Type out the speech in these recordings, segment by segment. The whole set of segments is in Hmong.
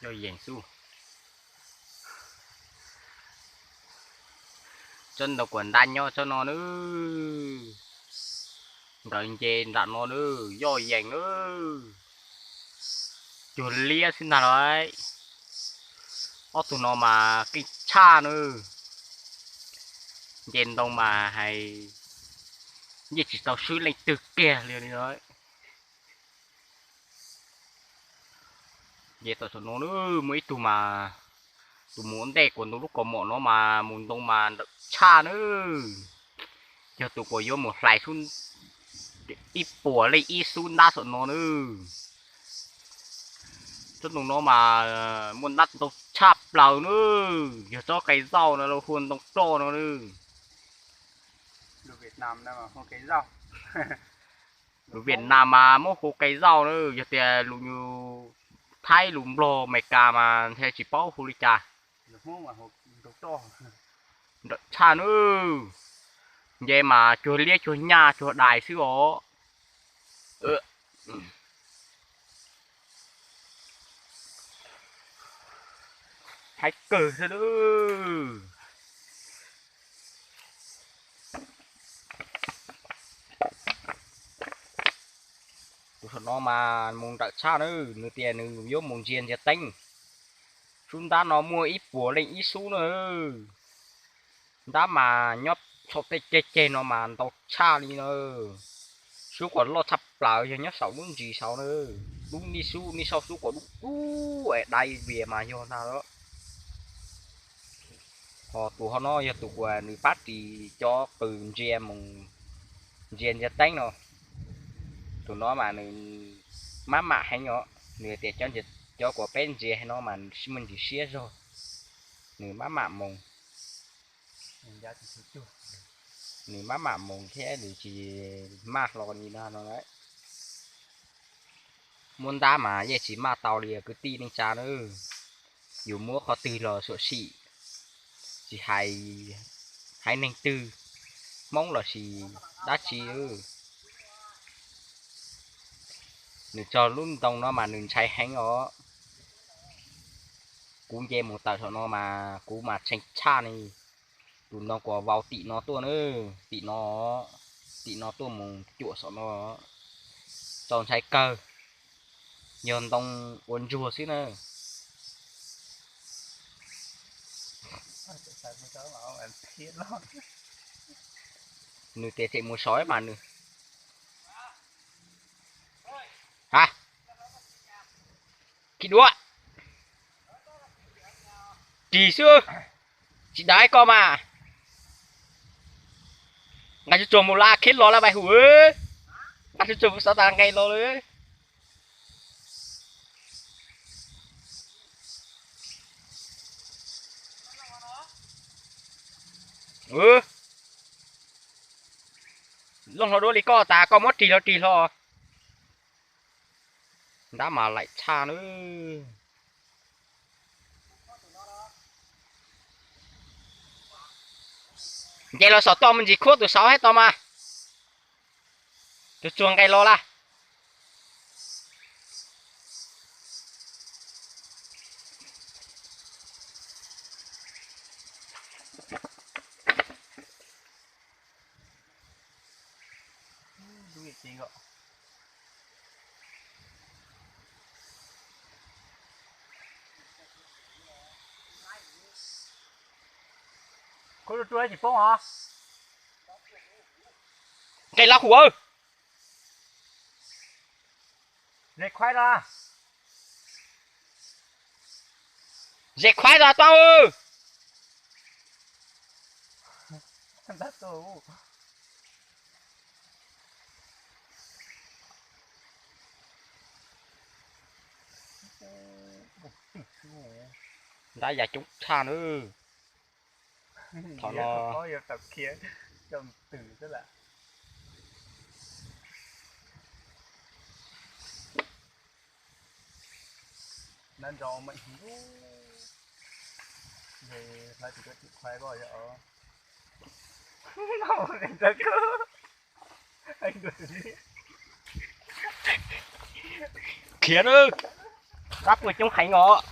Yoj yees xwb. Tsob ntoo kuam ntab nyob tsob no nawb. Nkawd nce nram no nawb, yoj yees nawb. Cuag liab xwb ntag lauj. Ob tug no mas keej tshaj nawb. Nce ntoo mas hais yeej tsis tau swb leej twg kiag li. Nce tom saum no nawb, muaj ib tug mas tus mus ua ntej kuas ntoo lub kaus mom no mas mus ntoo mas nrawm tshaj nawb. Yog tus kuas yuav mus hlais xub ib puas leej ib xub ntab saum no nawb. Tsob ntoo no mas muaj ntab ntau tshaj plaws nawb, yog tsob qe zauj no los hu ntoo roj no nawb. Lus Vietnam mas muab hu qe zauj nawb, yog tias lus Thaib, lus Nplog, Amelikas mas ntshe tsis paub hu li cas. Nrawm tshaj nawb, nce mas cuag liab cuag nyaj cuag dais xwb os. Haib kawg thiab nawb. Tus saum no mas mus nrawm tshaj nawb, nws tias nws yuav mus ntsia ntsia teeb. Xub ntab no muaj ib puas leej ib xub na. Ntab mas nyob saum tej ceg ceg no mas ntau tshaj li na. Xub quas loj tshaj plaws yog nyob saum lub ntsis saud na. Lub nij xub nij xauj xub quas dub dub es dai vias mas yog ntag lawm. Ho tus ho no yog tus uas nws pab ris cov qws ntsia mus ntsia ntsia teeb no. Tus no mas nws mab mam heev os, nws tias cov kuas peb ntsia no mas muaj ntsis siab zog, nws mab mam mus. Nws mab mam mus thiab nws tsis maj hlo li no no. Muab ntab mas yeej tsis maj tau li kwv tij neej tsa na. Yus muab qhov twg los xyuam xim, tsis hais haiv neeg twg, Hmoob los sis dab tsi. Nws txog lub ntoo no mas nws ntshai heev os. Kuv nce mus tawm saum no mas kuv mas tshee tshaj li. Tus ntoo kuas vau tim no tuaj na, tim no, tim no tuaj mus cuam saum no, txaus ntshai kawg. Yog ntoo ua ntsuag xwb na. Nws tias tseem mus sov mas nws, ha, khi dua, ris xwb, tsis dav koj mas. Nqa tsuag tsuag mus la khib los la vais hum, nqa tsuag tsuag mus xov tas nqe los lawm. Looj hlo duab li koj tas koj muab ris hlo ris hlo. Ntab mas laim tshaj na. Nce los saum toj me ntsis khuab tus saud thiab tau mas. Tsuag tsuag nqe los lawm. Khuab tsuag tsuag tsis poob os. Nqe los hum. Ze khuaib los, ze khuaib los tau. Ntab ya coob tshaj na. Thaum no Khiav, dab puas coob heev os.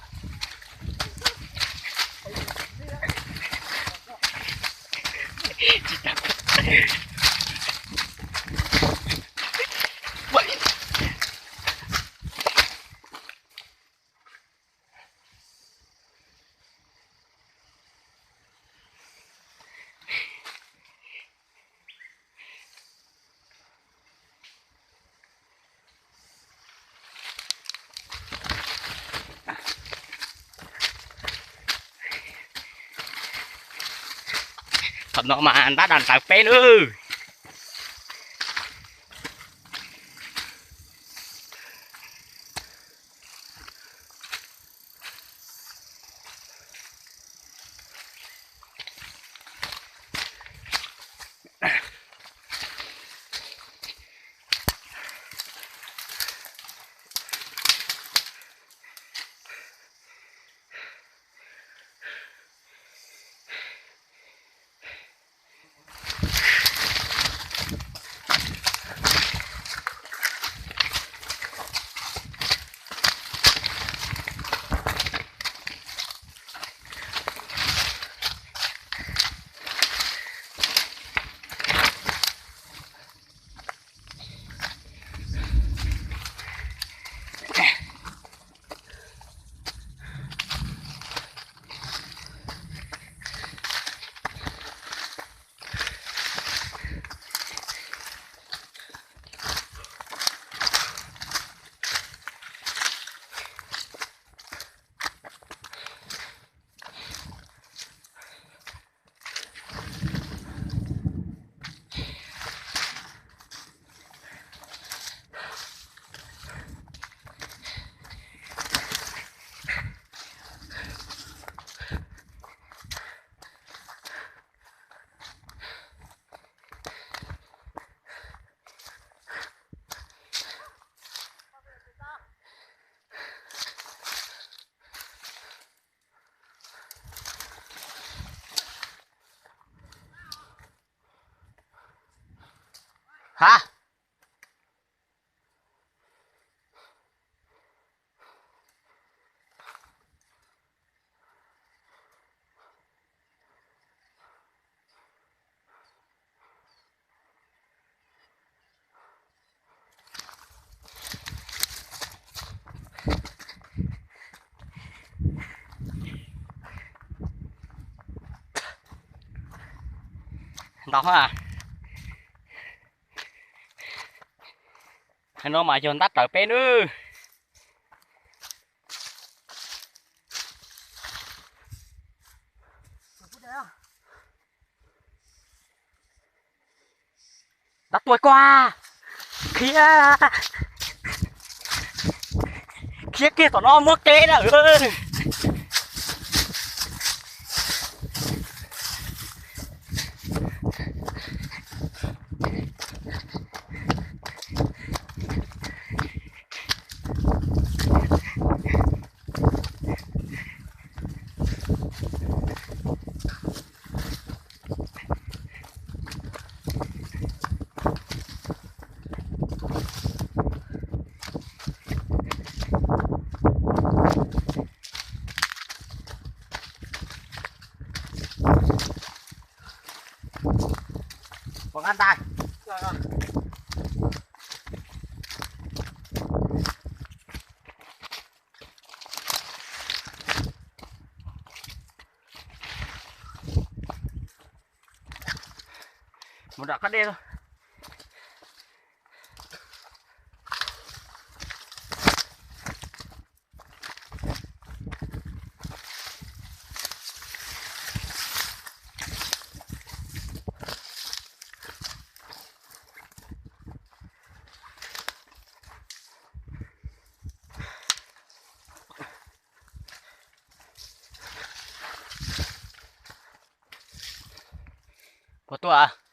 Thaum no mas ntab dam ntawv peb nawb. Ha. Ntau ha. No mas yog ntab raws peb nawb. Ntab tuaj ko, khiav, khiav kiag tom no muab qe na. Pov nqaj ntais. Mus nram qab dej. Puas tuaj?